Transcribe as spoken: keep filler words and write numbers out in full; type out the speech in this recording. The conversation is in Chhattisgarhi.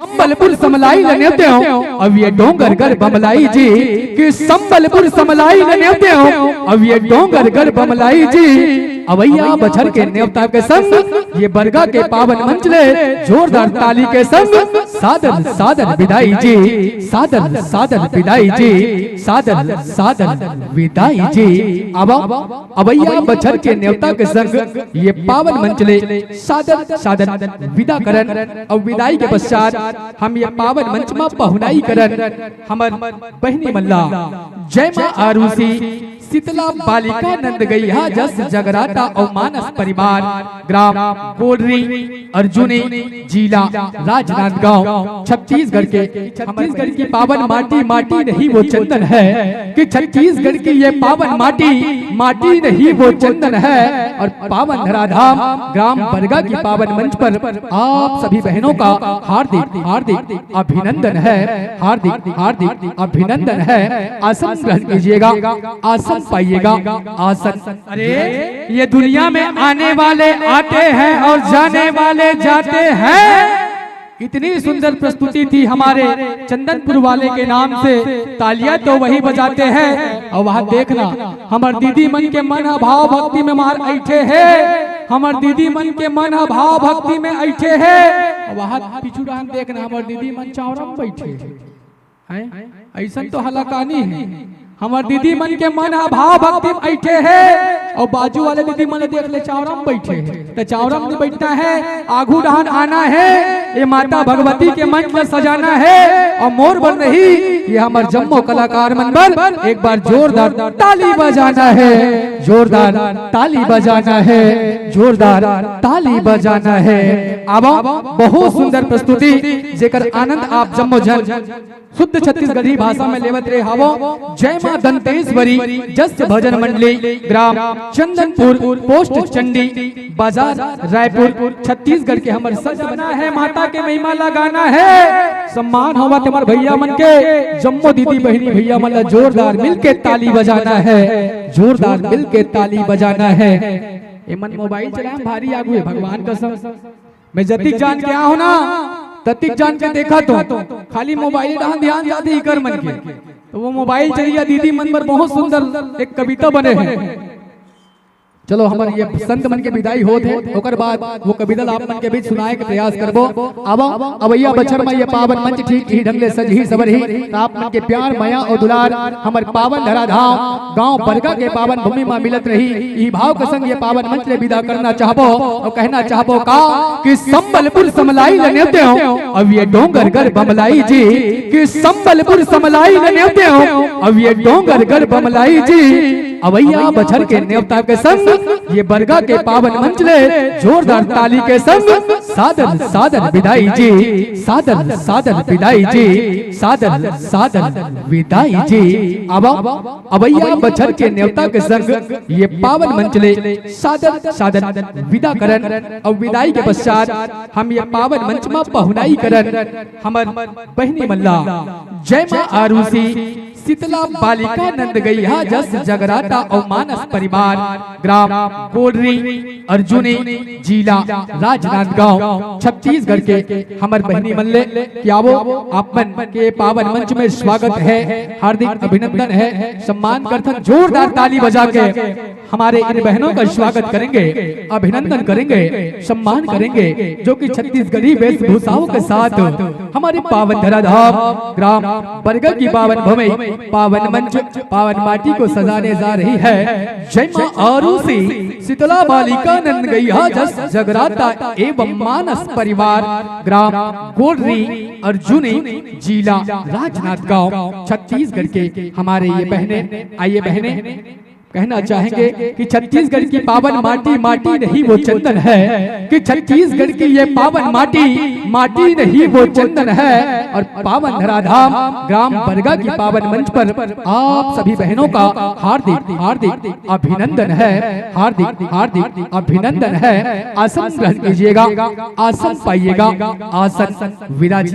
संबलपुर समलाई ल नेवते हो, अब ये डोंगरगढ़ बमलाई जी, कि संबलपुर समलाई ल नेवते हो, अब ये डोंगरगढ़ बमलाई जी। अवैया बछर के नेवता के संग ये बरगा के पावन मंच ले जोरदार ताली के संग सादर सादर विदाई जी, सादर सादर विदाई जी, सादर सादर विदाई जी। अब अवैया बछर के नेवता के संग ये पावन मंच ले सादर सादर विदा करन। अउ विदाई के पश्चात हम ये पावन मंच म पहुनाई करन हमर बहिनी मन ला। जय माँ आरूसी, शीतला बालिका नंद गैया जस जगराता अउ मानस परिवार, ग्राम कोडरी, अर्जुनी, जिला राजनांदगांव, छत्तीसगढ़ के, छत्तीसगढ़ की पावन माटी, माटी नहीं वो चंदन है, कि छत्तीसगढ़ की ये पावन माटी, माटी नहीं वो चंदन है। और पावन धराधाम ग्राम बरगा की पावन मंच पर आप सभी बहनों का हार्दिक हार्दिक अभिनंदन है, हार्दिक हार्दिक अभिनंदन है। आसन ग्रहण कीजिएगा, आसन पाइएगा, आसन। अरे, ये दुनिया में आने वाले आते हैं और जाने वाले जाते हैं। इतनी सुंदर प्रस्तुति थी हमारे चंदनपुर वाले के नाम से। तालियां तो वही बजाते हैं। और वहां देखना, हमर दीदी मन के मन ह भाव भक्ति में मार ऐठे हे, हमर दीदी मन के मन ह भाव भक्ति में ऐठे हे। और वहां पीछू डहान देखना, हमर दीदी मन चावरा म बैठे हे। हैं? अइसन तो हलाकानी हे। हमर दीदी मन के मन ह भाव भक्ति म ऐठे हे, अउ बाजू वाले दीदी मन ल देख ले, चावरा म बैठे हे। त चावरा म नइ बैठना हे, आघू डहान आना हे, ये माता भगवती के मंच ल सजाना हे। अउ मोर बर नहीं, ये हमर जम्मो कलाकार मन बर एक बार जोरदार ताली बजाना हे, जोरदार ताली बजाना हे, जोरदार ताली बजाना हे। अब बहुत सुंदर प्रस्तुति, जेकर आनंद आप जम्मो झन शुद्ध छत्तीसगढ़ी भाषा में लेवत रहे हावो। जय माँ दंतेश्वरी जस भजन मंडली, ग्राम चंदनपुर, पोस्ट चंडी, बाजार रायपुर, छत्तीसगढ़ के हमर सच बना है, माता के महिमा ला गाना है। सम्मान होवत हमर भैया मन के, जम्मो दीदी बहिनी भैया मन ला जोरदार मिलके ताली बजाना है, जोरदार मिलके ताली बजाना है। एमन मोबाइल चलाए म भारी आगू हे, भगवान कसम। मैं जतिक जान के आए हों ना, ततिक जान के देखत हों, खाली मोबाइल डहान ध्यान जाथे इकर मन के। तो वो मोबाइल चलिया दीदी मन बर बहुत सुंदर एक कविता बने हे। चलो, हमर ये संत मन के विदाई होत हे, ओकर बाद वो कविता ला आप मन के बीच सुनाए के प्रयास करबो। अब अवैया बछर म ये पावन मंच ठीक ही ढंग ले सजही सवरही, त आप मन के प्यार, मया अउ दुलार हमर पावन धराधाम गांव बरगा के पावन भूमि म मिलत रही। इही भाव के संग ये पावन मंच ले विदा करना चाहबो अउ कहना चाहबो का कि संबलपुर समलाई ल नेवते हो, अब ये डोंगरगढ़ बमलाई जी, कि संबलपुर समलाई ल नेवते हो, अब ये डोंगरगढ़ बमलाई जी। अवैया बछर के नेवता के संग ये बरगा के पावन मंच ले जोरदार ताली के संग सादर सादर विदाई जी, सादर सादर विदाई जी, सादर सादर विदाई जी। अब अवैया बछर के नेवता के संग ये पावन मंच ले सादर सादर विदा करन। अउ विदाई के पश्चात हम ये पावन मंच म पहुनाई करन हमर बहिनी मन ला। जय माँ आरूसी, शीतला बालिका नंद गैया जस जगराता अउ मानस परिवार, ग्राम कोडरी, अर्जुनी, जिला राजनांदगांव, छत्तीसगढ़ के हमर बहिनी मन ले कि आवो, आप मन के पावन मंच में स्वागत है, हार्दिक अभिनंदन है। सम्मान करथन जोरदार ताली बजा के। हमारे इन बहनों का स्वागत करेंगे, अभिनंदन करेंगे, सम्मान करेंगे, जो कि छत्तीसगढ़ी वेशभूषाओं के साथ हमारे पावन धराधाम ग्राम बरगा की पावन भूमि, पावन मंच, पावन माटी को सजाने जा रही है। जय माँ आरूसी, शीतला बालिका नंद गैया जस जगराता एवं मानस परिवार, ग्राम कोडरी, अर्जुनी, जिला राजनांदगांव, छत्तीसगढ़ के हमारे ये बहनें, आइए बहनें, कहना चाहेंगे कि छत्तीसगढ़ की पावन माटी, माटी नहीं वो चंदन है, कि छत्तीसगढ़ की ये पावन माटी, माटी नहीं वो चंदन है। और पावन धराधाम ग्राम बरगा की पावन मंच पर आप सभी बहनों का हार्दिक हार्दिक अभिनंदन है, हार्दिक हार्दिक अभिनंदन है। आसन ग्रहण कीजिएगा, आसन पाइएगा, आसन विराज